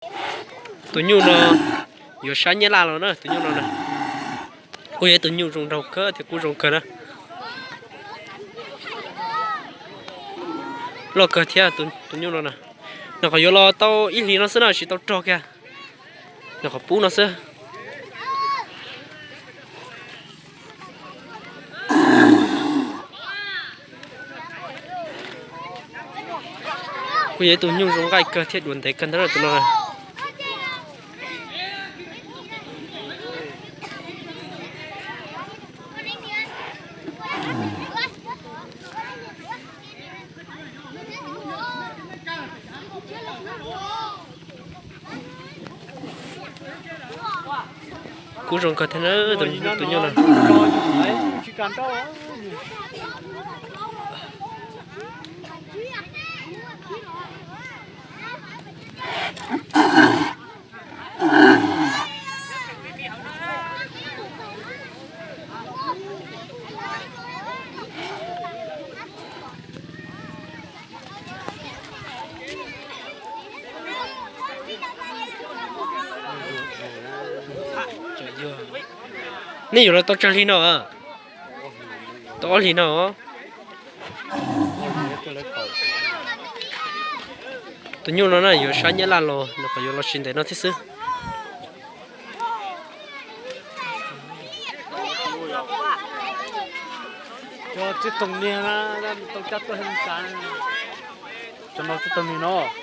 Tus nyuj no yuav sab nyab laj los na, tus nyuj no na. Kuj yog ib tug nyuj zoo nraug kawg thiab kuj zoo kawg na. Loj kawg thiab tus nyuj no na. Nws qhov yuav los tau ib hlis no xwb na, tsis tau rog kiag. Nws qhov pub no xwb. Kuj yog ib tug nyuj zoo nqaij kawg thiab duav ntev kawg ntag tus no. Kuj zoo kawg thiab na, tus nyuj no. Nej yuav los tau tsawg hli no? Tau ob hlis no. Tus nyuj no na yuav sab nyab laj los, nws qhov yuav los tsis ntev no thiab xwb. Tsis toog niag na, tau cab tuaj, tsis toog niag no.